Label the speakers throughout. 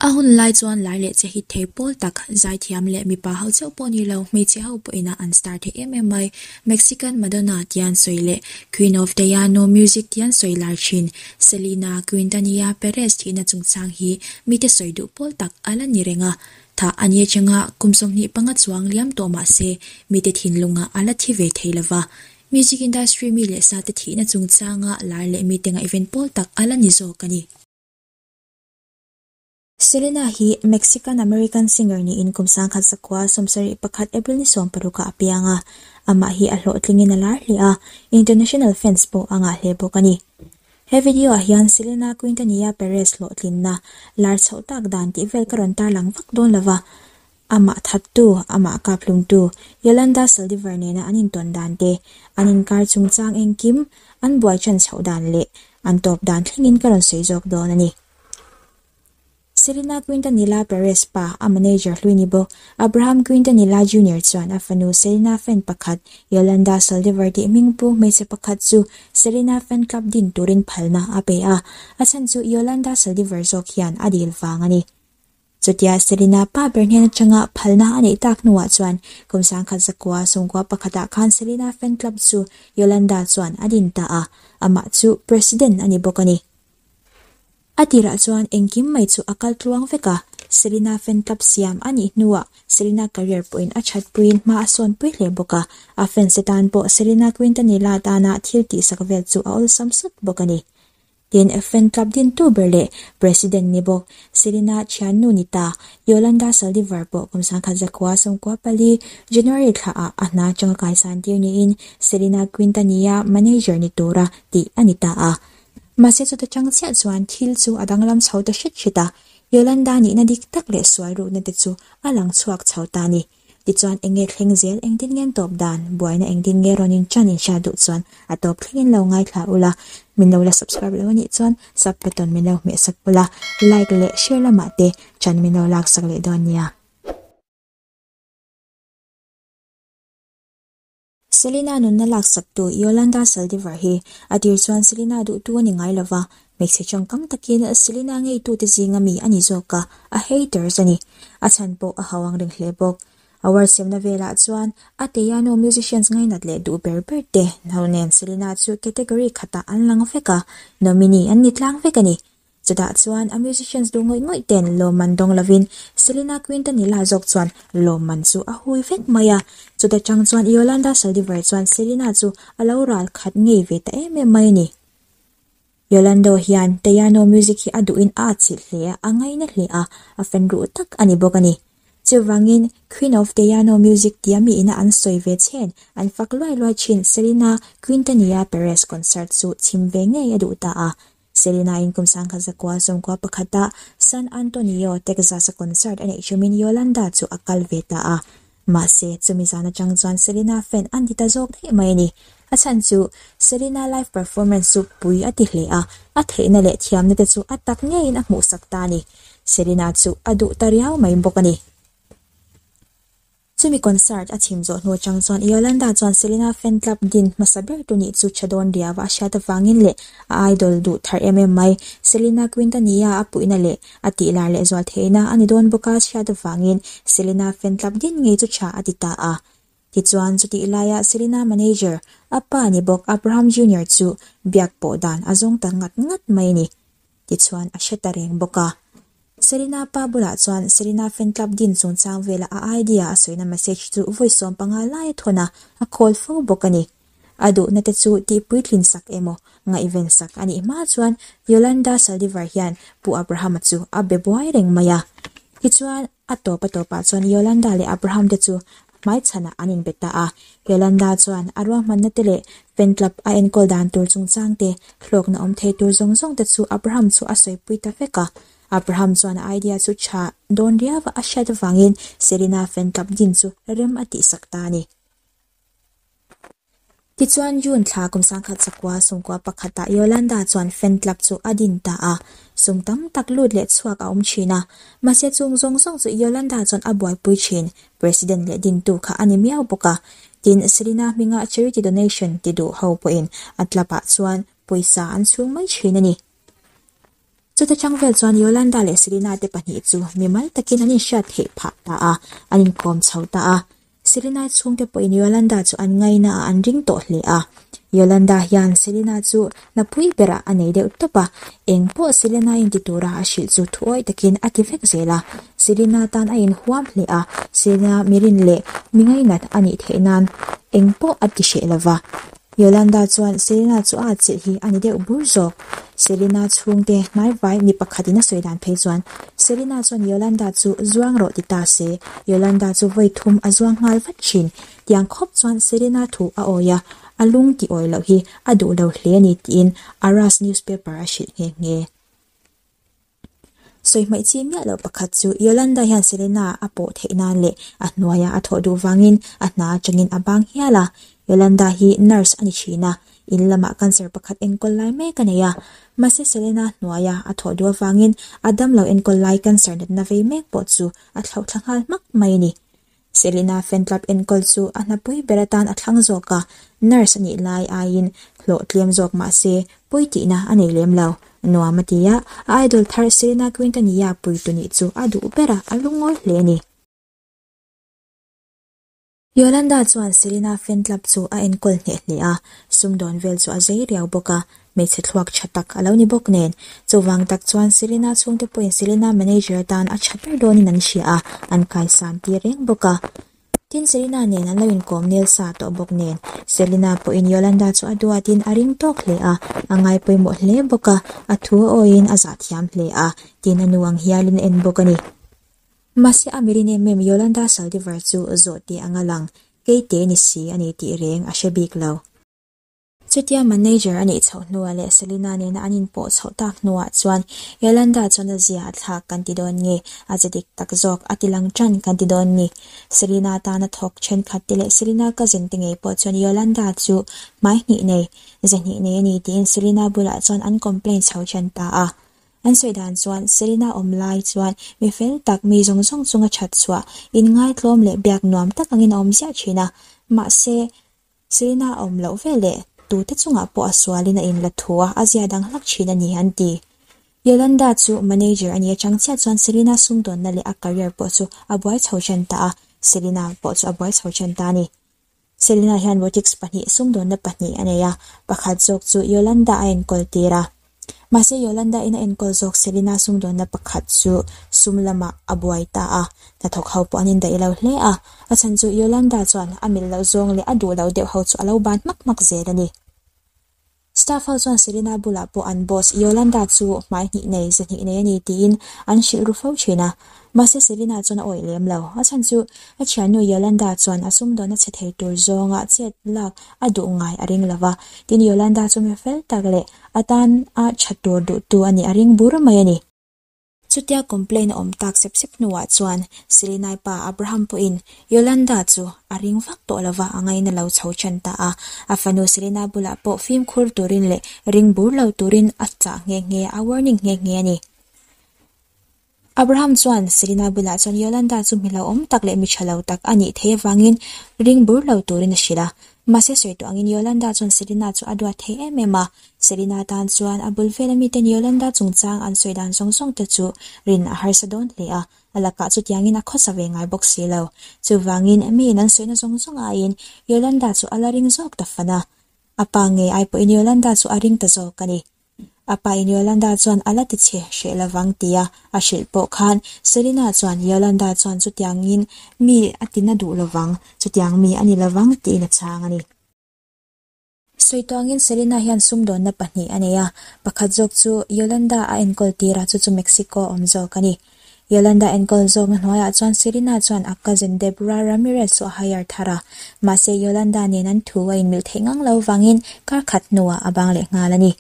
Speaker 1: A hun lai chuan lar leh che hit thei pawl tak, zaithiam leh mipa ho chauh pawh ni lo, hmeichhe ho pawhin a an star thei em em mai. Mexican Madonna tia an sawi leh Queen of Tejano Music tia an sawi lar thin. Selena Quintanilla Perez thihna chungchang hi mite sawi duh pawl tak a la ni reng a. Thah a ni atanga kum 25 chuang liam tawh mah se mite thinlungah a la thi ve thei lo va. Music industry mi leh sate thihna chungchanga lar leh mite ngaihven pawl tak a la ni zawk a ni. Selena hi Mexican-American singer niin kum 1971 April ni 16 ah a piang a, amah hi a hlawhtlingin a lar hle a, international fans pawh a ngah hle bawk a ni. He video ah hian Selena Quintanilla Perez hlawhtlinna lar chhoh tak dan tih vel ka rawn tarlang vak dawn lova, amah thattu, amah kaphlumtu Yolanda Saldivar nena an intawn dan te, an inkar chungchang engkim, an buai chan chhoh dan leh an tawp dan thlengin ka rawn sawi zawk dawn a ni. Selena Quintanilla Perez pa, a manager hlui ni bawk, Abraham Quintanilla Junior chuan a fanu Selena fan pakhat, Yolanda Saldivar tih hmingpu hmeichhe pakhat chu Selena fan club din turin phalna a pe a, a chhan chu Yolanda Saldivar zawk hian a dil vang a ni. Chutia Selena pa ber hnen atanga phalna a neih tak hnuah chuan kum 1991 ah khan Selena fan club chu Yolanda chuan a din ta a, amah chu president a ni bawk a ni. A tirah chuan engkim mai chu a kal tluang vek a, Selena fan club siam a nih hnuah Selena career pawhin a thatpuiin hma a sawnpui hle bawk a, a fans te tan pawh Selena Quintanilla tana thil tihsak vel chu a awlsam sawt bawk a ni. Tin, fan club dintu ber leh president ni bawk Selena thiannu ni ta Yolanda Saldivar pawh kum 1994 January thlaah a hna atanga kaisan tir niin Selena Quintanilla manager ni tura tih a ni ta a. Mahse chuta chang chiah chuan thil chu a danglam chho ta hret hret a, Yolanda nihna dik tak leh sual rukna te chu a lang chhuak chho ta a ni. Tichuan eng nge thleng zel, engtin nge an tawp dan, buaina engtin nge rawn in chan in hriat duh chuan a tawp thlengin lo ngaithla ula, min lo la subscribe lo anih chuan sub button min lo hmeh sak ula, like leh share lamah te chan min lo laksak leh dawn nia. Selena nunna laksaktu Yolanda Saldivar hi a tir chuan Selena duhtu a ni ngai lova, hmeichhe tawngkam takin Selena ngeitute zinga mi a ni zawk a, a haters a ni. A chhan pawh a hau ang reng hle bawk. Award semna velah chuan a Tejano musicians ngainat leh duh ber ber te ho nen Selena chu category khatah an lang vek a, nominee an ni tlang vek a ni. Chutah chuan a musicians duh ngawih ngawih ten lawmman dawng lovin Selena Quintanilla zawk chuan lawmman chu a hui vek mai a. Chuta chang chuan Yolanda Saldivar chuan Selena chu a lo ral khat ngei ve ta em em mai a ni. Yolando hian Tejano music hi a duhin a atchilh hle a, a ngaina hle a, a fan ruh tak a ni bawk a ni. Chuvangin Queen of Tejano Music tia mi ina an sawi ve chhen, an fak luai luai thin Selena Quintanilla Perez concert chu chhim ve ngei a duh ta a. Selena in kum 1991 ah San Antonio, Texas a concert a neih thumin Yolanda chu a kal ve ta a. Mahse, chumi zan atang chuan Selena fan a ni ta zawk daih mai a ni. A chhan chu Selena live performance chu pui a ti hle a, a theihna leh thiamna te chu a tak ngeiin a hmuhsak ta a ni. Selena chu a duh ta riau mai bawk a ni. Chumi concert a chhim zawh hnu atang chuan Yolanda chuan Selena fan club din hmasa ber tu nih chu tha dawn riau a hriat avangin leh a idol duh thar em em mai Selena Quintanilla a puihna leh a tih lar leh zual theihna a ni dawn bawk a hriat avangin Selena fan club din ngei chu tha a ti ta a. Tichuan chutih laia Selena manager a pa ni bawk Abraham Junior chu biak pawh dan a zawng ta ngat ngat mai a ni. Tichuan a hre ta reng bawk a. Selena pa bulah chuan Selena fan club din chungchang vela a idea a sawina message chu vawi 15 lai a thawn a, a call fo bawk a ni. A duhna te chu tihpuitlin sak emaw, ngaihven sak a nih hma chuan Yolanda Saldivar hian Pu Abraham-a chu a be buai reng mai a. Tichuan, a tawp a tawpah chuan Yolanda leh Abraham te chu hmaichhanah an inbe ta a. Yolanda chuan a ruahmanna te leh fan club a enkawl dan tur chungchang te, hlawkna awm thei tur zawng zawng te chu Abraham chu a sawipui ta vek a. Abraham chuan a idea chu tha dawn riau a hriat avangin Selena fan club din chu rem a tihsak ta a ni. Tichuan June thla kum 1991 ah Yolanda chuan fan club chu a din ta a, sum tam tak lut leh chhuak a awm thin a. Mahse chung zawng zawng chu Yolanda chuan a buaipui thin, President leh dintu kha a ni miau bawk a. Tin, Selena hminga charity donation ti duh ho pawhin a club ah chuan pawisa an chhung mai thin a ni. Chuta chang vel chuan Yolanda leh Selena te pahnih chu mimal takin an inhriat theih phah ta a, an inkawm chho ta a. Selena chhungte pawhin Yolanda chu an ngaina a, an ring tawh hle a. Yolanda hian Selena chu hnapui berah a nei deuh tawp a, eng pawh Selena in ti tura a hrilh chu thuawih takin a ti vek zel a. Selena tan a inhuam hle a, Selena mirin leh mi ngainat a nih theih nan eng pawh a ti hreh lova. Yolanda chuan Selena chu a atchilh hi a ni deuh bur zawk. Selena chhungte hnaivai mi pakhatin a sawi dan phei chuan Selena chuan Yolanda chu zuang rawh ti ta se, Yolanda chu vawi thum a zuang nghal vat thin. Tiang khawp chuan Selena thu a awi a, a lung ti awi loh hi a duh lo hle a ni tiin Arras newspaper a hrilh nghe nghe. Sawi hmaih chi miah loh pakhat chu Yolanda hian Selena a pawh theih nan leh a hnuaia a thawh duh vangin a hna atangin a bang hial a. Yolanda hi nurse a ni thin a, in lamah cancer pakhat enkawl lai mek a nei a. Mahse Selena hnuaia a thawh duh avangin a damlo enkawl lai cancer natna vei mek pawh chu a thlauh thla nghal hmak mai a ni. Selena fan club enkawl chu a hnapui ber atan a thlang zawk a, nurse a nih lai aiin hlawh tlem zawk mah se pawi tihna a nei lem lo. Nuam a ti a, a idol thar Selena Quintanilla puitu nih chu a duh ber a, a lungawi hle a ni. Yolanda chuan Selena fan club chu a enkawl hneh hle a, sumdawn vel chu a zei riau bawk a, Hmeichhe thluak tha tak a lo ni bawk nen. Chuvang tak chuan Selena chhungte pawhin Selena manager atan a tha ber dawnin an hria a, an kaisan tir reng bawk a. Tin, Selena nen an lo inkawm nel sa tawh bawk nen, Selena pawhin Yolanda chu a duatin a ring tawk hle a, a ngaipawimawh hle bawk a, a thu a awiin a zah thiam hle a, tin a nu ang hialin a en bawk a ni. Mahse a mirin em em Yolanda Saldivar chu zawh teh anga lang, keite ni si a ni tih reng a hre bik lo. Chutia manager a neih chhoh hnuah leh Selena nena an inpawh chhoh tak hnuah chuan Yolanda chuan a zia a thlak kan ti dawn nge, a ze dik tak zawk a ti lang tan kan ti dawn ni. Selena tana thawk thenkhat te leh Selena cousin te ngei pawh chuan Yolanda chu hmai hnih nei, ze hnih nei a ni tiin Selena bulah chuan an complain chho then ta a. An sawi dan chuan Selena awm lai chuan mi fel tak mi zawng zawng chunga that chhuah, inngaitlawm leh biak nuam tak angin a awm ziah thin a. Mahse, Selena a awm loh ve leh tute chungah pawh a sualin a inla thu a, a zia dang hlak thin a ni an ti. Yolanda chu manager a nih atang chiah chuan Selena sumdawnna leh a career pawh chu a buai chho then ta a, Selena pawh chu a buai chho then ta a ni. Selena hian boutiques pahnih sumdawnna pahnih a nei a, pakhat zawk chu Yolanda a enkawl tir a. Mahse Yolanda in a enkawl zawk Selena sumdawnna pakhat chu sum lamah a buai ta a, hnathawk ho pawh an indaih lo hle a, a chhan chu Yolanda chuan a milh loh zawng leh a duh loh deuh ho chu a lo ban hmak hmak zel a ni. Staff ho chuan Selena bulah pawh an boss Yolanda chu hmai hnih nei, ze hnih nei a ni tiin an hrilh ru fo thin a. Mahse Selena chuan a awih lem lo, a chhan chu a thiannu Yolanda chuan a sumdawnna chhe thei tur zawnga chet lak a duh ngai a ring lo va, tin Yolanda chu mi fel tak leh a tan a tha tur duhtu a nih a ring bur mai a ni. Chutia complain a awm tak sep sep hnuah chuan Selenai pa Abraham pawhin Yolanda chu a ring vak tawh lo va, a ngaina lo chho then ta a. A fanu Selena bulah pawh fimkhur turin leh ring bur lo turin a chah nghe nghe, a warning nghe nghe a ni. Abraham chuan Selena bulah chuan Yolanda chu mi hlauhawm tak leh mi tha lo tak a nih theih avangin ring bur lo turin a hrilh a. Mahse sawi tawh angin Yolanda chuan Selena chu a duat thei em em a. Selena tan chuan a bul vela miten Yolanda chungchang an sawi dan zawng zawng te chu rin a harsa dawn hle a, a lakah chutiangin a khawsa ve ngai bawk si lo. Chuvangin miin an sawina zawng zawng aiin Yolanda chu a la ring zawk ta fan a. A pa ngei ai pawhin Yolanda chu a ring ta zawk a ni. A pa in Yolanda chuan a la ti chhe hreh lovang tia a hrilh pawh khan Selena chuan Yolanda chuan chutiangin mi a ti na duh lovang, chutiang mi a ni lovang tiin a chhang a ni. Sawi tawngin Selena hian sumdawnna pahnih a nei a, pakhat zawk chu Yolanda a enkawl tir a, chu chu Mexico a awm zawk a ni. Yolanda enkawl zawkna hnuaiah chuan Selena chuan a cousin Deborah Ramirez chu a hire thar a, mahse Yolanda nen an thu a inmilh theih ngang lo vangin kar khat hnuah a bang leh nghal a ni.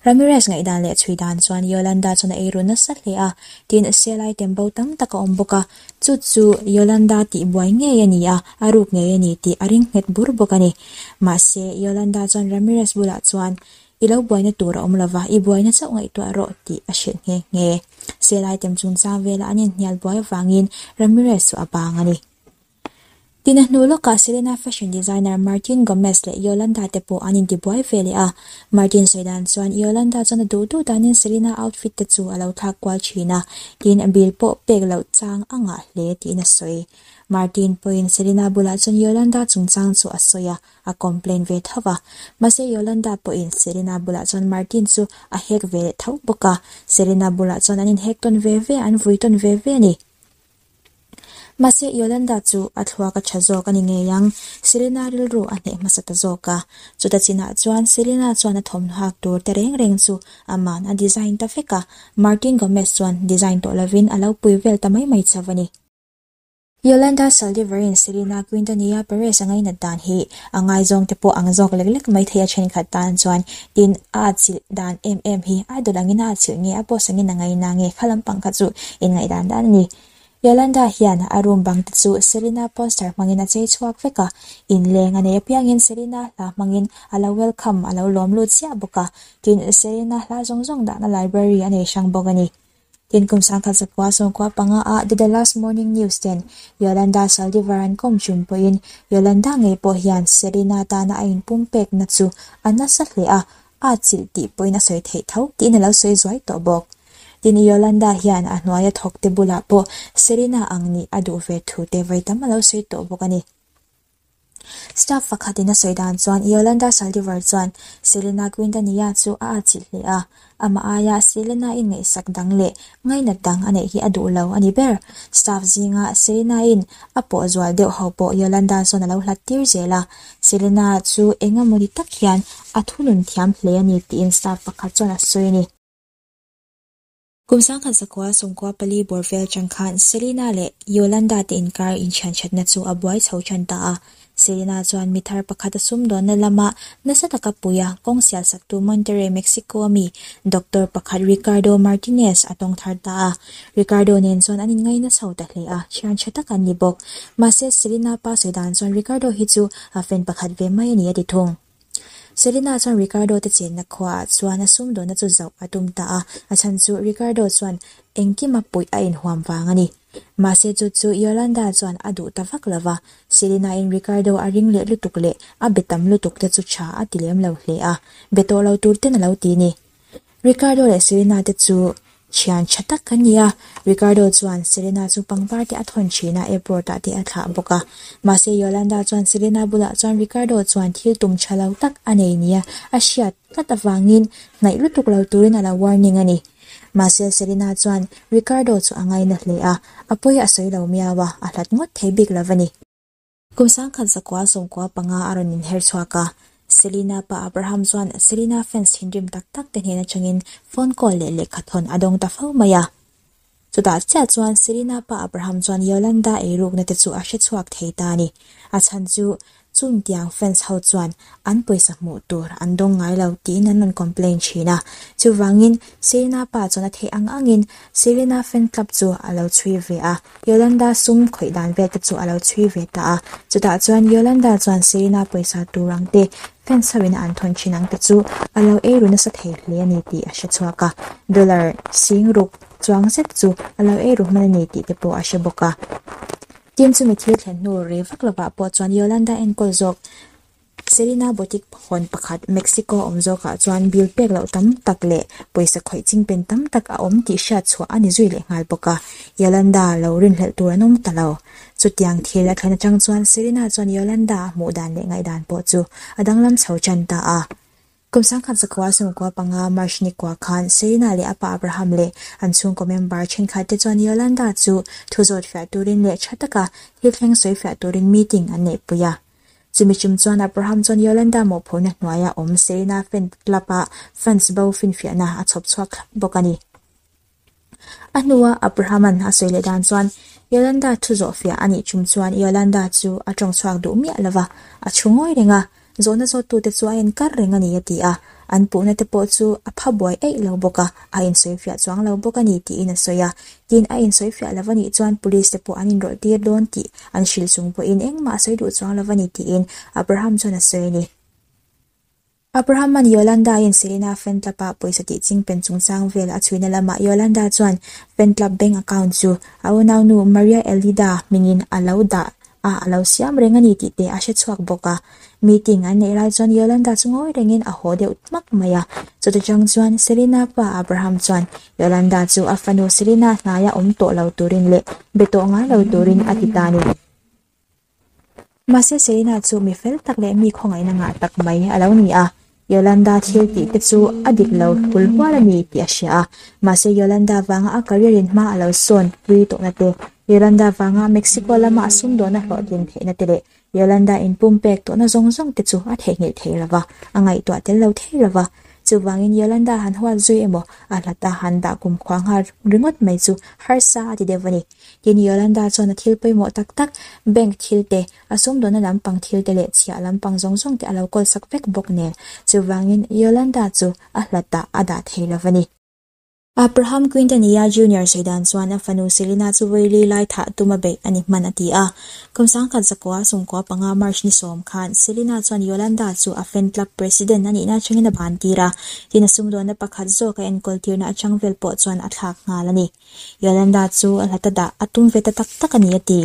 Speaker 1: Ramirez ngaihdan leh chhui dan chuan Yolanda chuan a eiru nasa hle a, tin sialai tembo tam tak a awm bawk a, chu chu Yolanda tih buai ngei a ni a, a ruk ngei a ni tih a ring nghet bur bawk a ni. Mahse Yolanda chuan Ramirez bulah chuan I lo buaina tur a awm lova, i buaina chauh ngaihtuah rawh tih a hrilh nghe nghe. Selai tem chungchang vela an inhnial buai avangin Ramirez chu a bang a ni. Tin a hnu lawkah Selena fashion designer Martin Gomez leh Yolanda te pawh an intibuai ve leh a. Martin sawi dan chuan Yolanda chuan a duh duh danin Selena outfit te chu a lo thlak kual thin a, tin a bill pawh pek loh chang a ngah hle tiin a sawi. Martin pawhin Selena bulah chuan Yolanda chungchang chu a sawi a, a complain ve tho va. Mahse Yolanda pawhin Selena bulah chuan Martin chu a hek ve leh tho bawk a, Selena bulah chuan an inhek tawn ve ve, an vui tawn ve ve a ni. Mahse Yolanda chu a thluak a tha zawk a ni ngei ang, Selena rilru a hneh hmasa ta zawk a. Chuta chinah chuan Selena chuan a thawmhnaw hak tur te reng reng chu aman a design ta vek a, Martin Gomez chuan design tawh lovin a lo pui vel ta mai mai chauh a ni. Yolanda Saldivar-in Selena Quintanilla Perez a ngainat dan hi a ngaizawng te pawh ang zawk lek lek mai thei a thenkhat tan chuan tin a atchilh dan em em hi idol angin a atchilh nge a boss angin a ngaina nge kha lampang kha chu inngaihdan dan a ni. Yolanda hian a room bang te chu Selena poster hmangin a chei chhuak vek a, inleng a nei apiangin Selena hla hmangin a lo welcome a lo lawm lut chiah bawk a, tin Selena hla zawng zawng dahna library a nei hrang bawk a ni. Tin kum sangkhat zakua sawmkua panga ah The Dallas Morning News ten Yolanda Saldivar an kawm chum pawhin Yolanda ngei pawh hian Selena tana a inpumpekna chu a nasa hle a, a chilh tih pawhin a sawi theih tho tiin a lo sawi zuai tawh bawk. Tin Yolanda hian a hnuaia thawkte bulah pawh Selena ang nih a duh ve thu te vawi tam a lo sawi tawh bawk a ni. Staff pakhatin a sawi dan chuan Yolanda Saldivar chuan Selena Quintanilla chu a atchilh hle a, amah aia Selena-in ngaihsak dang leh ngainat dang a neih hi a duh lo a ni ber. Staff zinga Selena-in a pawh zual deuh ho pawh Yolanda chuan a lo hlat tir zel a, Selena chu engemawni tak hian a thunun thiam hle a ni tiin staff pakhat chuan a sawi a ni. Kum sangkhat zakua sawmkua pali bawr vel chang khan Selena leh Yolanda te inkar inthianthatna chu a buai chho tan ta a. Selena chuan mi thar pakhat a sumdawnna lama nasa taka puia kawng sial saktu Monterrey, Mexico a mi doctor pakhat Ricardo Martinez a tawng thar ta a. Ricardo nen chuan an inngaina chho ta hle a, thian tha tak an ni bawk. Mahse Selena pa sawi dan chuan Ricardo hi chu a fan pakhat ve mai a ni a ti thung. Selena chuan Ricardo te chenna khuaah chuan a sumdawnna chu zauh a tum ta a, a chhan chu Ricardo chuan engkima puih a inhuam vang a ni. Mahse chu chu Yolanda chuan a duh ta vak lo va, Selena-in Ricardo a ring leh lutuk leh a be tam lutuk te chu tha a ti lem lo hle a, be tawh lo tur ten a lo ti ni. Ricardo leh Selena te chu thian tha tak an ni a, Ricardo chuan Selena chu pangpar te a thawn thin a, airport ah te a thlah bawk a. Mahse Yolanda chuan Selena bulah chuan Ricardo chuan thil tum tha lo tak a nei nia a hriat tlat avangin hnaih lutuk lo turin a lo warning a ni. Mahse Selena chuan Ricardo chu a ngaina hle a, a pawi a sawi lo miau a, a hlat ngawt thei bik lo a ni. Kum sangkhat zakua sawmkua panga a rawn inher chhuak a, Selena pa Abraham chuan Selena fans thinrim tak tak te hnen atangin phone call leh lehkhathawn a dawng ta fo mai a. Chutah chiah chuan Selena pa Abraham chuan Yolanda eirukna te chu a hre chhuak thei ta a ni. A chhan chu chungtiang fans ho chuan an pawisa hmuh tur an dawng ngai lo tiin an rawn complain thin a. Chuvangin Selena pa chuan a theih ang angin Selena fan club chu a lo chhui ve a. Yolanda sum khawih dan vel te chu a lo chhui ve ta a, chutah chuan Yolanda chuan Serena pawisa tur ang te, fans ho in a an thawn thin ang te chu a lo ei ru nasa thei hle a ni tih a hre chhuak a, dollar sing ruk chuang zet chu a lo ei ru hman a ni tih te pawh a hre bawk a. Tin chumi thil thlen hnu rei vak lovah pawh chuan Yolanda enkawl zawk Selena boutique hawn pakhat Mexico awm zawkah chuan bill pek loh tam tak leh pawisa khawih chingpen tam tak a awm tih hriat chhuah a ni zui leh nghal bawk a, Yolanda lo rinhlelh tur an awm ta lo. Chutiang thil a thlen atang chuan Selena chuan Yolanda a hmuh dan leh ngaihdan pawh chu a danglam chho tan ta a. Kum sangkhat zakua sawmkua panga March nikua khan Selena leh a pa Abraham leh an chhungkaw member thenkhat te chuan Yolanda chu thu zawt fiah turin leh tha taka thil thleng sawi fiah turin meeting an neihpui a. Chumi chum chuan Abraham chuan Yolanda mawhphurhna hnuaia awm Selena fan club-ah fans bo finfiahna a chhawp chhuak thlap bawk a ni. A hnua Abraham-a'n a sawi leh dan chuan Yolanda thu zawhfiah a nih chum chuan Yolanda chu a tawng chhuak duh miah lo va, a chhu ngawi reng a, zawhna zawttute chu a inkar reng a ni a ti a, an puhna te pawh chu a pha buai eih lo bawk a, a insawifiah chuang lo bawk a ni tiin a sawi a. Tin, a insawifiah lo a nih chuan police te pawh an inrawlh tir dawn tih an hrilh chung pawhin engmah a sawi duh chuang lo a ni tiin Abraham chuan a sawi a ni. Abraham-a'n Yolanda-in Selena fan club-ah pawisa tih chingpen chungchang vel a chhuina lamah Yolanda chuan fan club bank account chu a unaunu Maria Elida hmingin a lo dah. a a lo siam reng a ni tih te a hre chhuak bawk a. Meeting an neih lai chuan Yolanda chu ngawi rengin a haw deuh hmak mai a. Chuti chang chuan Selena pa Abraham chuan Yolanda chu a fanu Selena hnaia awm tawh lo turin leh be tawh ngai lo turin a ti ta a ni. Mahse Selena chu mi fel tak leh mi khawngaihna ngah tak mai a lo ni a. Yolanda thil tih te chu a dik lo hul hual a ni tih a hria a. Mahse Yolanda vanga a career in hma a lo sawn pui tawhna te, Yolanda vanga Mexico lama a sumdawnna hlawhtlin theihna te leh Yolanda inpumpek tawhna zawng zawng te chu a theihnghilh thei lo va, a ngaihtuah tel lo thei lo va. Chuvangin Yolanda han huat zui emaw a hlat a han dah kumkhua nghal ringawt mai chu harsa a ti deuh a ni. Tin, Yolanda chuan a thil pawimawh tak tak, bank thil te, a sumdawnna lampang thil te leh chhiah lampang zawng zawng te a lo kawlsak vek bawk nen. Chuvangin Yolanda chu a hlatah a dah thei lo va ni. Abraham Quintanilla Junior sawi dan chuan a fanu Selena chu vawi lai thah tum a beih a ni hman a ti a. Kum 1900 65 March ni sawm khan Selena chuan Yolanda chu a fan club president a nihna atangin a ban tir a, tin a sumdawnna pakhat zawk a enkawl tirna atang vel pawh chuan a thlak nghal a ni. Yolanda chu a hlata dah a tum ve ta tak tak a ni a ti.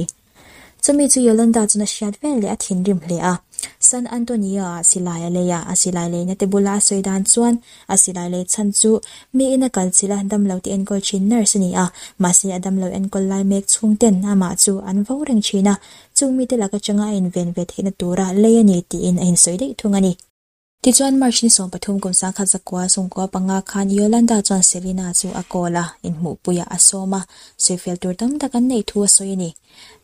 Speaker 1: Chumi chu Yolanda chuan a hriat vel leh a thinrim hle a. San Antonio-ah silai a lei a, a silai leina te bula a sawi dan chuan a silai lei chhan chu mi ina kal chilh a damlo te enkawl thin nurse a ni a, mahse a damlo enkawl lai mek chhung ten amah chu an vo reng thin a, chung mite lak atanga a inven ve theihna tura lei a ni tiin a insawi daih thung a ni. Tichuan March ni 13 kum 1995 khan Yolanda chuan Selena chu a call a, inhmuhpuiah a sawm a, sawifel tur tam tak an neih thu a sawi a ni.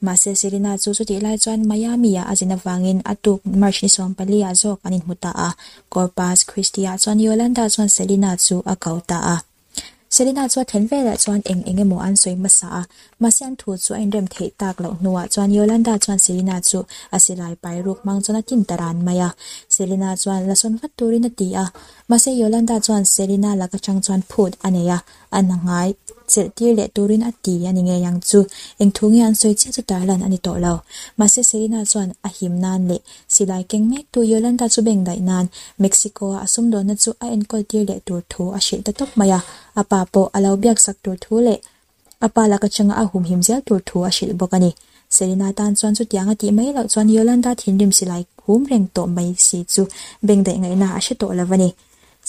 Speaker 1: Mahse Selena chu chutih lai chuan Miami-ah a zin avangin a tuk March ni 14 ah zawk an inhmu ta a, Corpus Christi-ah chuan Yolanda chuan Selena chu a ko ta a. Selena chu a thlen velah chuan eng eng emaw an sawi hmasa a, mahse an thu chu a inrem theih tak loh hnuah chuan Yolanda chuan Selena chu a silai pai ruk hmang chuan a tin ta ran mai a. Selena chuan la sawn vat turin a ti a, mahse Yolanda chuan Selena lak atang chuan phut a nei a, a hna ngai chelh tir leh turin a ti a ni ngei ang chu. Eng thu nge an sawi chiah chu tarlan a ni tawh lo. Mahse Selena chuan a him nan leh Silai keng mektu Yolanda chu beng daih nan Mexico-a a sumdawnna chu a enkawl tir leh tur thu a hrilh ta tawp mai a, a pa pawh a lo biaksak tur thu leh a pa lak atanga a humhim zel tur thu a hrilh bawk a ni. Selena tan chuan chutiang a tih mai loh chuan Yolanda thinrim silai hum reng tawh mai si chu beng daih ngaihna a hre tawh lo a ni.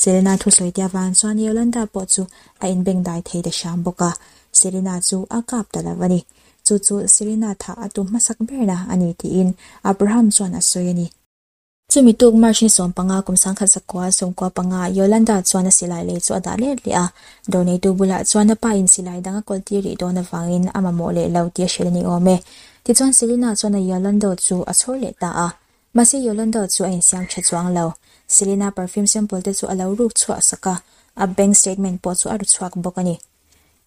Speaker 1: Selena thusawi te avang chuan Yolanda pawh chu a inbengdai thei ta hram bawk a, Selena chu a kap ta lo a ni. Chu chu Selena thah a tum hmasak berna a ni tiin Abraham chuan a sawi a ni. Chumi tuk March ni 15 kum 1995 Yolanda chuan a silai lei chu a dah let leh a. Dawrneitu bulah chuan a pa in silai dang a kawltir rih dawn avangin a mamawh leh lo tih a hrilh a ni awm e. Tichuan Selena chuan a Yolando chu a chhawr leh ta a. Mahse Yolanda chu a insiam tha chuang lo. Selena perfume sample te chu a lo ruk chhuah sak a, a bank statement pawh chu a ru chhuak bawk a ni.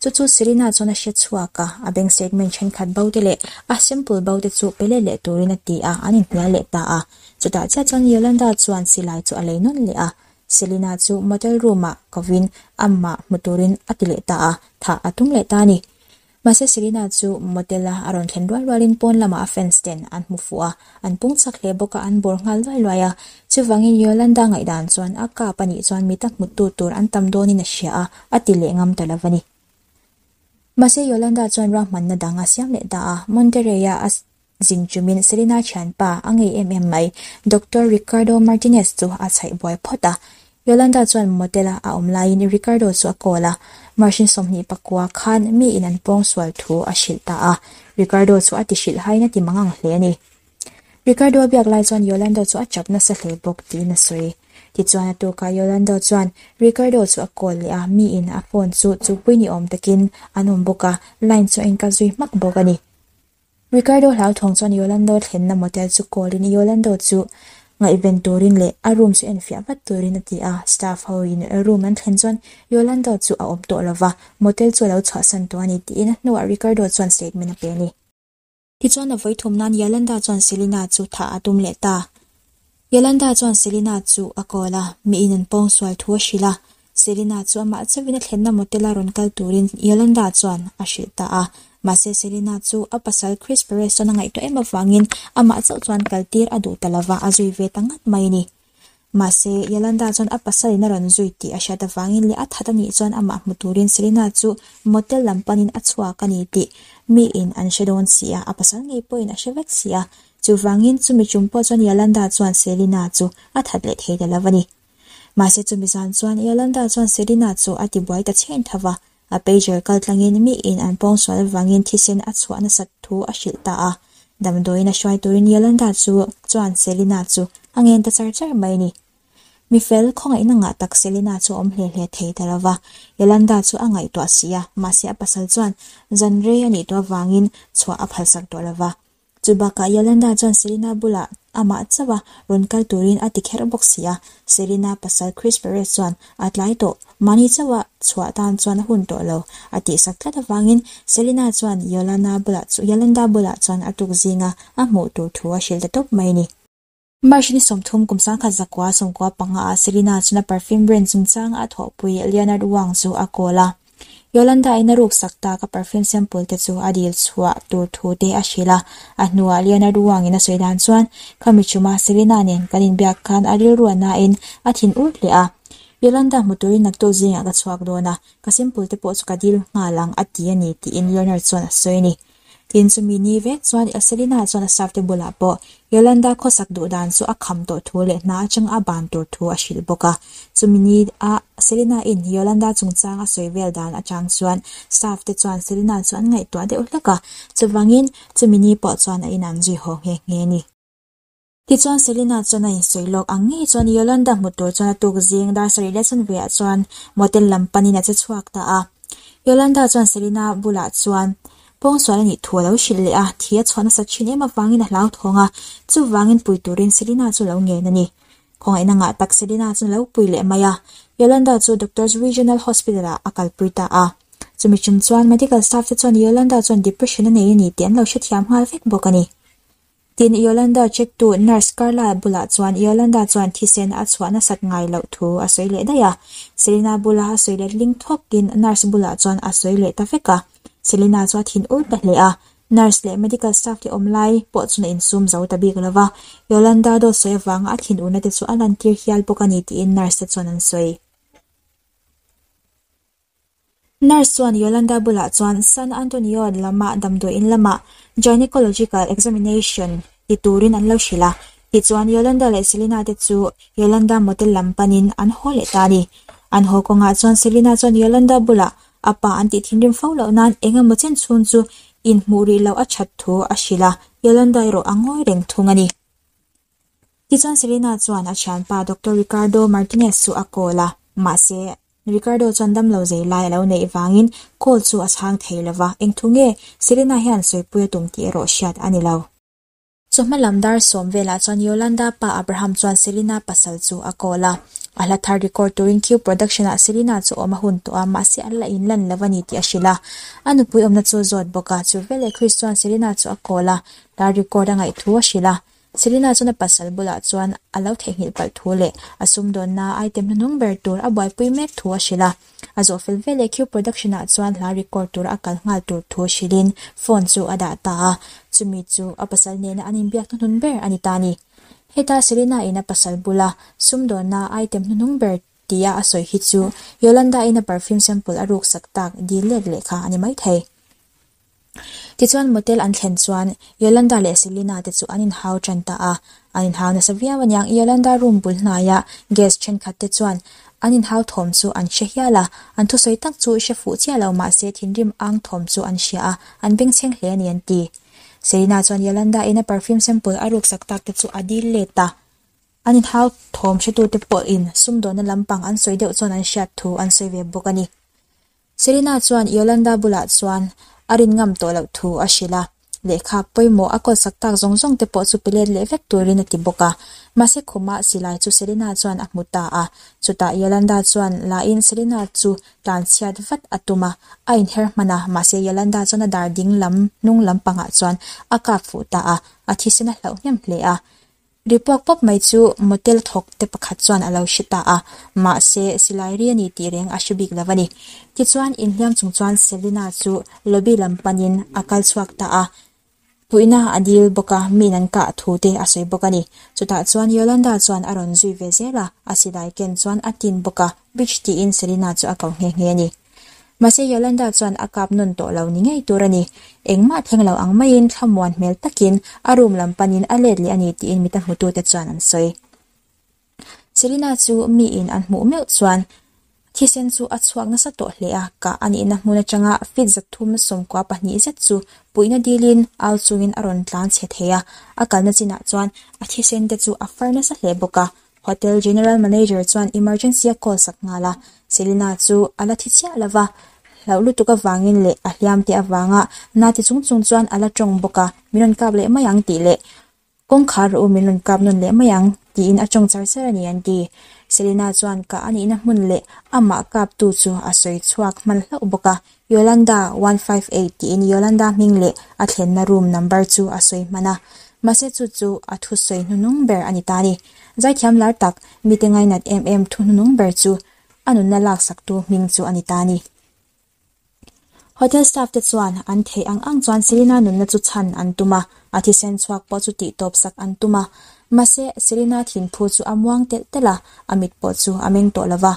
Speaker 1: Chu chu Selena chuan a hre chhuak a, a bank statement thenkhat bo te leh a sample bo te chu pe let leh turin a ti a, an inhnial leh ta a. Chutah chiah chuan Yolanda chuan silai chu a lei nawn leh a, Selena chu motel room ah kovin amah hmu turin a ti leh ta a, thah a tum leh ta a ni. Mahse Selena chu motel a a rawn thlen rual rualin pawn lamah a fans ten an hmu fuh a, an pung chak hle bawk a, an bawr nghal luai luai a. Chuvangin Yolanda ngaihdan chuan a kap a nih chuan mita hmutu tur an tam dawnin a hria a, a ti leh ngam ta lo a ni. Mahse Yolanda chuan ruahmanna dang a siam leh ta a, Monterey-a a zin chumin Selena thianpa a ngei em em mai, Doctor Ricardo Martinez chu a chhaih buai phawt a. Yolanda chuan motel-a a awm laiin Ricardo chu a call a, March-in 29 khan miin an pawngsual thu a hrilh ta a, Ricardo chu a ti hrilh haiin a ti mangang hle a ni. Ricardo a biak lai chuan Yolanda chu a chap nasa hle bawk tiin a sawi. Tichuan a tukah Yolanda chuan Ricardo chu a call leh a, miin a phone chu chupui ni awm takin an awm bawk a, line chu a inkalh zui hmak bawk a ni. Ricardo hlauthawng chuan Yolando thlenna motel chu call in Yolando chu ngaihven turin leh a room chu enfiah vat turin a ti a, staff ho in room an thlen chuan Yolando chu a awm tawh lova, motel chu a lo chhuahsan tawh a ni tiin a hnuah Ricardo chuan statement a pe a ni. Tichuan a vawi thum nan Yolanda chuan Selena chu thah a tum leh ta. Yolanda chuan Selena chu a call a, miin an pawngsual thu a hrilh a. Selena chu amah chauhin a thlenna motel a rawn kal turin Yolanda chuan a hrilh ta a. Mahse Selena chu a pasal Chris Perez chuan a ngaihtuah em avangin amah chauh chuan kaltir a duh ta lova, a zui ve ta ngat mai a ni. Mahse, Yolanda chuan a pasalin a rawn zui tih a hriat avangin leh a that a nih chuan amah hmu turin Selena chu motel lam panin a chhuak a ni tih miin an hre dawn si a, a pasal ngei pawhin a hre vek si a. Chuvangin chumi tum pawh chuan Yolanda chuan Selena chu a that leh thei ta lo a ni. Mahse chumi zan chuan Yolanda chuan Selena chu a tibuai ta chhen tho va, a pager kal tlangin miin an pawngsual avangin thisen a chhuah nasat thu a hrilh ta a. Damdawiin a hruai turin Yolanda chu chuan Selena chu a ngen ta char char mai a ni. Mi fel khawngaihna ngah tak Selena chu a awm hle hle thei ta lo va, Yolanda chu a ngaihtuah si a, mahse a pasal chuan zan rei a nih tawh avangin chhuah a phalsak tawh lo va. Chu bakah Yolanda chuan Selena bulah amah chauh a rawn kal turin a ti kher bawk si a, Selena pasal Chris Perez chuan a tlai tawh, mahni chauh a chhuah tan chuan a hun tawh lo a tihsak tlat avangin Selena chuan Yolanda bulah Yolanda bulah chuan a tuk zinga a hmuh tur thu a hrilh ta tawp mai a ni. March ni 30 kum 1995 ah Selena chuan a perfume brand chungchang a thawhpui Leonard Wang chu a call a. Yolanda in a ruk sak tak a perfume sample te chu a dil chhuah tur thu te a hrilh a. A hnuah Leonard Wang in a sawi dan chuan, Khami chuma Selena nen kan inbiak khan a rilru a nain a thin ur hle a. Yolanda hmu turin naktuk zingah ka chhuak dawn a, ka sample te pawh chu ka dil nghal ang a ti a ni tiin Leonard chuan a sawi a ni. Tin, chumi ni vek chuan Selina chuan a staff te bulah pawh Yolanda khawsak duh dan chu a kham tawh thu leh hna atanga a ban tur thu a hrilh bawk a. Chumi ni a Selina in Yolanda chungchang a sawi vel dan atang chuan staff te chuan Selina chu an ngaihtuah deuh hlek a, chuvangin chumi ni pawh chuan a inang zui haw nghe nghe a ni. Tichuan Selina chuan a insawi lawk ang ngei chuan Yolanda hmu tur chuan a tuk zing dar sarih leh chanve ah chuan motel lam panin a che chhuak ta a. Yolanda chuan Selina bulah chuan pawngsual a nih thu a lo hrilh leh a, thi a chhuah nasa thin em avangin a hlauthawng a, chuvangin pui turin Selina chu lo ngen a ni. Khawngaihna ngah tak Selina chuan a lo pui leh mai a, Yolanda chu Doctors Regional Hospital ah a kalpui ta a. Chumi tum chuan medical staff te chuan Yolanda chuan depression a nei a ni tih an lo hrethiam nghal vek bawk a ni. Tin, Yolanda check tu nurse Carla bulah chuan Yolanda chuan thisen a chhuah nasat ngai loh thu a sawi leh daih a. Selena bula a sawi let ling thawkin nurse bulah chuan a sawi leh ta vek a. Selena chu a thin ur ta hle a. Nurse leh medical staff te awm lai pawh chuan a insum zo ta bik lo va. Yolanda dawt sawi avanga a thin urna te chu a lantir hial bawk a ni tiin nurse te chuan an sawi. Nurse chuan Yolanda bulah chuan San Antonio lama damdawiin lamah gynecological examination ti turin an lo hrilh a. Tichuan Yolanda leh Selena te chu Yolanda motel lam panin an haw leh ta a ni. An haw kawngah chuan Selena chuan Yolanda bulah a pa an tih thinrim fo loh nan eng emaw chen chhung chu inhmuh rih loh a that thu a hrilh a, Yolanda erawh a ngawi reng thung a ni. Tichuan Selena chuan a thianpa Doctor Ricardo Martinez chu a call a, mahse Ricardo chuan damlo zei lai a lo neih vangin call chu a chhang thei lo va, engthu nge Selena hian sawipui a tum tih erawh hriat a ni lo. Chawhma lam dar sawm velah chuan Yolanda pa Abraham chuan Selena pasal chu a call a, a hla thar record turin Q Production ah Selena chu awm a hun tawh a, mahse an la inlan lo a ni tih a hrilh a. A nupui awmna chu a zawt bawk a, chu veleh Chris chuan Selena chu a call a, hla record a ngaih thu a hrilh a. Selena chuan a pasal bulah chuan a lo theihnghilh palh thu leh a sumdawnna item hnuhnung ber tur a buaipui mek thu a hrilh a. A zawh fel veleh Q Production ah chuan hla record tura a kal nghal tur thu hrilhin phone chu a dah ta a, chumi chu a pasal nena an inbiak hnuhnun ber a ni ta a ni. Heta Selena in a pasal bula sumdawnna item hnuhnung ber tia a sawi hi chu Yolanda in a perfume sample a ruksak tak dil let leh kha a ni maithei. Tichuan motel an thlen chuan Yolanda leh Selena te chu an inhau tan ta a, an inhau nasa viau aniang Yolanda room bul hnaia guest thenkhat te chuan an inhau thawm chu an hre hial a, an thusawi tak chu hre fuh chiah lo mahse thinrim ang thawm chu an hria a, an bengchheng hle a ni an ti. Selena chuan Yolanda in a perfume sample a ruksak tak te chu a dil let a, an inhau thawm hretute pawhin sumdawnna lampang an sawi deuh chuan an hriat thu an sawi ve bawk a ni. Selena chuan Yolanda bulah chuan a rin ngam tawh loh thu a hrilh a, lehkha pawimawh a kawlsak tak zawng zawng te pawh chu pe let leh vek turin a ti bawk a. Mahse khumah silai chu Selena chuan a hmu ta a, chutah Yolanda chuan lain Selena chu tlanchhiat vat a tum a, a inher hman a, mahse Yolanda chuan a dar ding lam hnung lampangah chuan a kap fuh ta a, a thisen a hlauh hnem hle a. Ri puak pawp mai chu motel thawk te pakhat chuan a lo hre ta a, mahse silai ri a ni tih reng a hre bik lo a ni. Tichuan inhliam chung chuan Selina chu lobby lam panin a kal chhuak ta a. Puihna a dil bawk a, miin an kah thu te a sawi bawk a ni. Chutah chuan Yolanda chuan a rawn zui ve zel a, a silai ken chuan a tin bawk a, Bitch tiin Selina chu a ko nghe nghe a ni. Mahse Yolanda chuan a kap nawn tawh lo ni ngei tur a ni. Engmah thleng lo ang maiin thlamuan hmel takin a room lam panin a let leh a ni tiin mita hmutute chuan an sawi. Selina chu miin an hmuh meuh chuan thisen chu a chhuak nasa tawh hle a, kah a nihna hmun atanga feet 392 zet chu puihna dilin au chungin a rawn tlan chhe thei a, a kalna chinah chuan a thisen te chu a far nasa hle bawk a. Hotel General Manager chuan emergency a call sak nghal a, Selina chu a la thi chiah lo va, hlauh lutuk avangin leh a hliam te avanga na ti chung chung chuan a la tawng bawk a, min rawn kap leh mai ang tih leh Kawngkhar rawh u min rawn kap nawn leh mai ang, tiin a tawng char char a ni an ti. Selina chuan kah a nihna hmun leh amah kaptu chu a sawi chhuak hman hlauh bawk a, Yolanda 158 tiin Yolanda hming leh a thlenna room number chu a sawi hman a. Mahse chu chu a thusawi hnuhnung ber a ni ta a ni. Zaithiam lar tak, mite ngainat em em thu hnuhnung ber chu a nunna laksaktu hming chu a ni ta a ni. Hotel staff te chuan an theih ang ang chuan Selina nunna chu chhan an tum a, a thisen chhuak pawh chu tihtawp sak an tum a. Mahse, Selina thinphu chu a muang telh telh a, a mit pawh chu a meng tawh lo va.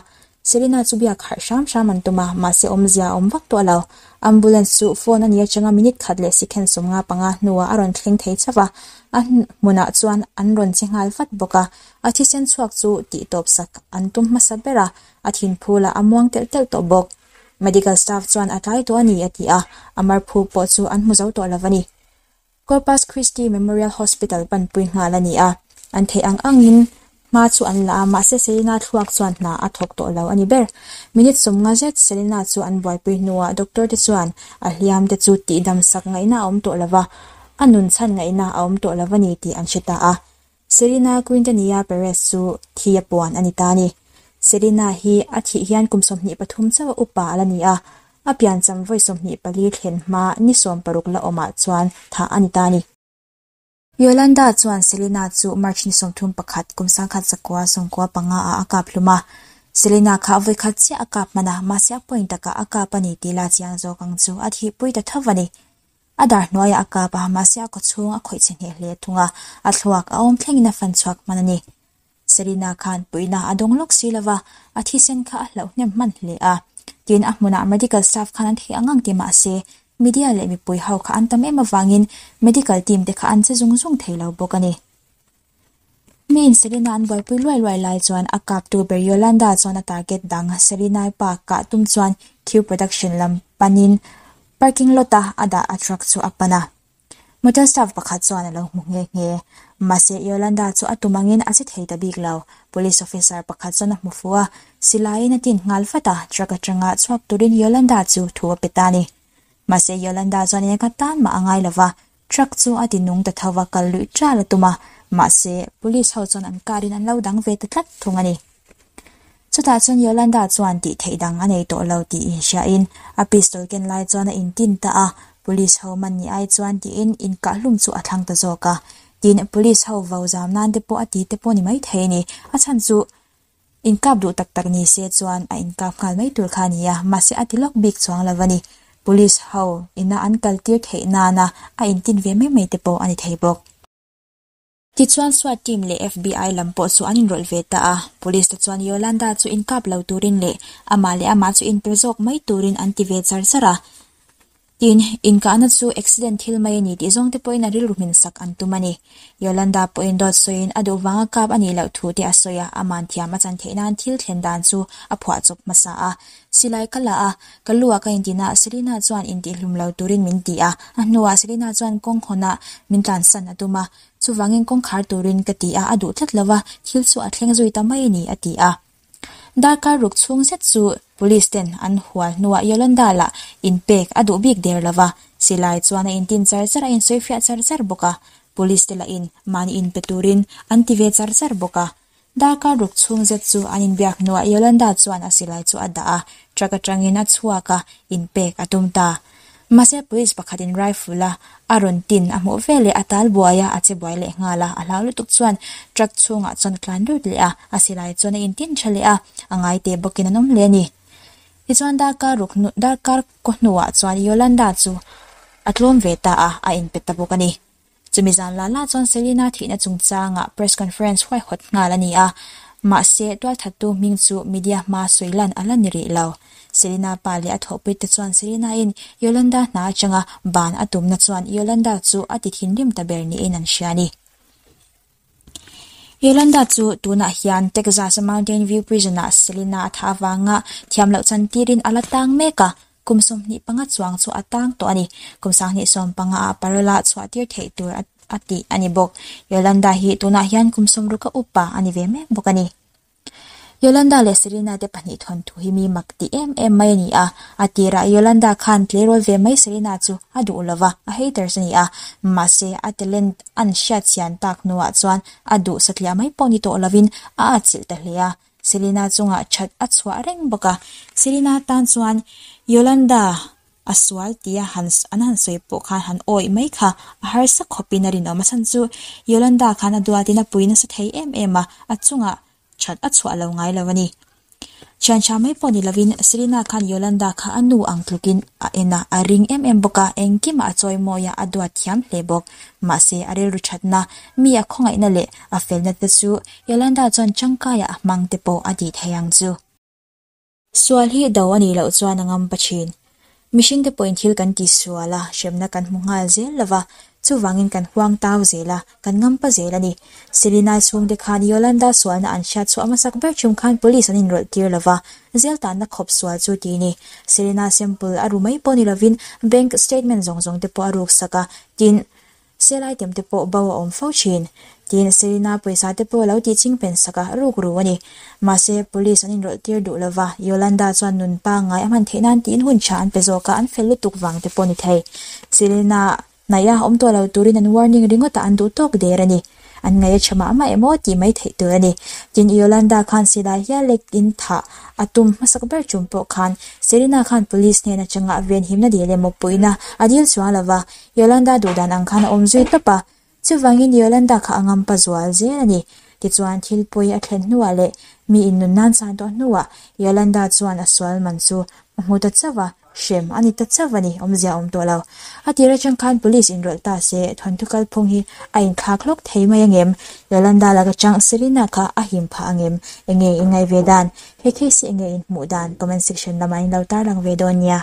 Speaker 1: Selina chu biak harh hram hram an tum a, mahse awmzia a awm vak tawh lo. Ambulance chu phone a nih atanga minute khat leh sikhen 55 hnuah a rawn thleng thei chauh a, a hmunah chuan an rawn che nghal vat bawk a. A thisen chhuak chu tihtawp sak an tum hmasa ber a, a thinphu lah a muang telh telh tawh bawk. Medical staff chuan a tlai tawh a ni a ti a, a marphu pawh chu an hmu zo tawh lo a ni. Corpus Christi Memorial Hospital panpui nghal a ni a, an theih ang angin hma chu an la a, mahse Selina thluak chuan hna a thawk tawh lo a ni ber. Minute 50 zet Selina chu an buaipui hnuah doctor te chuan a hliam te chu tihdam sak ngaihna a awm tawh lo va, a nun chhan ngaihna a awm tawh lo a ni tih an hre ta a. Selena Quintanilla Perez chu thi a puan a ni ta a ni. Selena hi a thih hian kum 23 chauh a upa a la ni a, a piancham vawi 24 thlen hma ni 16 la awmah chuan thah a ni ta a ni. Yolanda chuan Selena chu March ni 31 kum 1995 ah a kap hlum a. Selena kha vawi khat chiah a kap hman a, mahse a point takah a kap a ni tih la chiang zawk ang chu a thihpui ta tho a ni. A dar hnuaiah a kap a, mahse a kawchhung a khawih chhe hneh hle thung a, a thluak a awm thlengin a fan chhuak hman a ni. Selina khan puihna a dawng lawk si lova, a thisen kha a hlauh hnem hman hle a. Tin, a hmunah medical staff khan an theih ang ang ti mahse, media leh mipui ho kha an tam em avangin medical team te kha an che zung zung thei lo bawk a ni. Miin Selina an buaipui luai luai lai chuan a kaptu ber Yolanda chuan a target dang Selina-i pa kah tum chuan Q Production lam panin parking lot a a dah a truck chu a pan a. Motel staff pakhat chuan a lo hmu nghe nghe. Mahse Yolanda chu a tum angin a che thei ta bik lo. Police officer pakhat chuan a hmu fu a, silaiin a tin nghal vat a, truck atanga chhuak turin Yolanda chu thu a pe ta a ni. Mahse Yolanda chuan eng atan mah a ngai lova, Truck chu a ti nung ta tho va, kal luih ṭal a tum a, mahse, police ho chuan an car in an lo dang ve ta tlat thung a ni. Chutah chuan Yolanda chuan tih theih dang a nei tawh lo tih inhriain a pistol ken lai chuan a intin ta a, police ho man ni ai chuan tiin inkahhlum chu a thlang ta zawk a. Tin, police ho vo zam nan te pawh a ti te pawh ni maithei a ni. A chhan chu Inkap duh tak tak ni se chuan a inkap nghal mai tur kha a ni a, mahse a ti lawk bik chuang lo a ni. Police ho ina an kal tir theih nana a intin ve mai mai te pawh a ni thei bawk. Tichuan SWAT team leh FBI lam pawh chu an inrawlh ve ta a, Police te chuan Yolanda chu inkap lo turin leh amah leh amah chu inpe zawk mai turin an ti ve char char a. Tin, inkahna chu accident thil mai a ni tih zawng te pawhin a rilru hmin sak an tum a ni. Yolanda pawhin dawt sawiin a duh vanga kap a nih loh thu te a sawi a, aman thiam a chan theih nan thil thlen dan chu a phuah chawp hmasa a. Silai ka la a, ka lu ah ka intin a, Selina chuan intihhlum lo turin min ti a, a hnuah Selina chuan kawng hawnah min tlansan a tum a, chuvangin kawngkhar turin ka ti a, a duh tlat lo va, thil chu a thleng zui ta mai a ni, a ti a. Darkar ruk chhung zet chu Police ten an hual hnuah Yolanda lah inpek a duh bik der lova, silai chuan a intin char char a insawifiah char char bawk a, Police te lahin mahni inpe turin an ti ve char char bawk a. Darkar ruk chhung zet chu an inbiak hnuah Yolanda chuan a silai chu a dah a, truck atangin a chhuak a, inpek a tum ta. Mahse police pakhatin rifle a a rawn tin a hmuh veleh a tal buai a, a che buai leh nghal a, a hlau lutuk chuan truck chhungah chuan a tlan lut leh a, a silai chuan a intin tha leh a, a ngai teh bawkin an awm hle a ni. Tichuan darkar ruk hnu darkar kaw hnuah chuan Yolanda chu a tlawm ve ta a, a inpe ta bawk a ni. Chumi zan la la chuan Selena thihna chungchangah press conference huaihawt nghal a ni a, mahse tualthattu hming chu media hmaa sawi lan a la ni rih lo. Selena pa leh a thawhpuite chuan Selena-in Yolanda hna atanga ban a tumna chuan Yolanda chu a ti thinrim ta ber niin an hria a ni. Yolanda chu tunah hian Texas Mountain View Prison-ah Selena a thah avanga thiam loh chantirin a la tang mek a, kum 25 chuang chu a tang tawh a ni. Kum 2015 ah parole-a chhuah tir theih tur a tih a ni bawk. Yolanda hi tunah hian kum 60 a upa a ni ve mek bawk a ni. Yolanda leh Selena te pahnih thawnthu hi mi mak ti em em mai a ni a, a tirah Yolanda khan tleirawl ve mai Selena chu a duh lo va, a haters a ni a, mahse a talent an hriatchhian tak hnuah chuan a duh satliah mai pawh ni tawh lovin a atchilh ta hle a, Selena chungah that a chhuah reng bawk a, Selena tan chuan Yolanda A sual tia han an han sawi pawh khan han awih mai kha a harsa khawpin a rinawm. A chhan chu Yolanda khan a duatin a pui nasa thei em em a, a chungah that a chhuah lo ngai lo a ni. Thian tha mai pawh ni lovin Selena khan Yolanda kha a nu ang tlukin a en a, a ring em em bawk a, engkimah a chawi mawi a, a duat thiam hle bawk. Mahse a rilru thatna, mi a khawngaihna leh a felna te chu Yolanda chuan tangkaiah a hmang te pawh a tih thei ang chu. Sual hi do a nih loh chuan a ngam pa thin. Mihringte pawhin thil kan ti sual a, hremna kan hmu nghal zel lo va, chuvangin kan huang tau zel a, kan ngam pa zel a ni. Selena chhungte khan Yolanda sualna an hriat chhuah hmasak ber chhung khan police an inrawlh tir lo va, zel tanna khawp sual chu ti ni. Selena sample a ru mai pawh ni lovin bank statement zawng zawng te pawh a ruksak a, tin, Sel item te pawh bo a awm fo thin. Tin, Selina pawisa te pawh lo tih ching pen sak a, ruk ru a ni. Mahse, police an inrawlh tir duh lo va, Yolanda chuan nun pangngai a hman theih nan tiin hun tha an pe zawk a, an fel lutuk vang te pawh ni thei. Selina hnaih a awm tawh lo turin an warning ringawt a, an duh tawk der a ni. An ngaih a tha mah mah emaw tih mai theih tur a ni. Tin, Yolanda khan silai hial lek in thah a tum hmasak ber tum pawh khan Selina khan police hnen atanga venhimna dil emaw puihna a dil chuang lo va, Yolanda duhdan ang khan a awm zui tawp a, chuvangin Yolanda kha a ngampa zual zel a ni. Tichuan thil pawi a thlen hnuah leh mi innun nan san tawh hnuah Yolanda chuan a sual man chu a hmu ta chauh a, hrem a ni ta chauh a ni, awmzia a awm tawh lo. A tir atang khan police inrawlh ta se thawnthu kalphung hi a inthlak hlawk thei mai angem? Yolanda laka chang Selena kha a him phah angem? Enge in ngaih ve dan? He case hi enge in hmuh dan? Comment section lamah in lo tarlang ve dawn nia.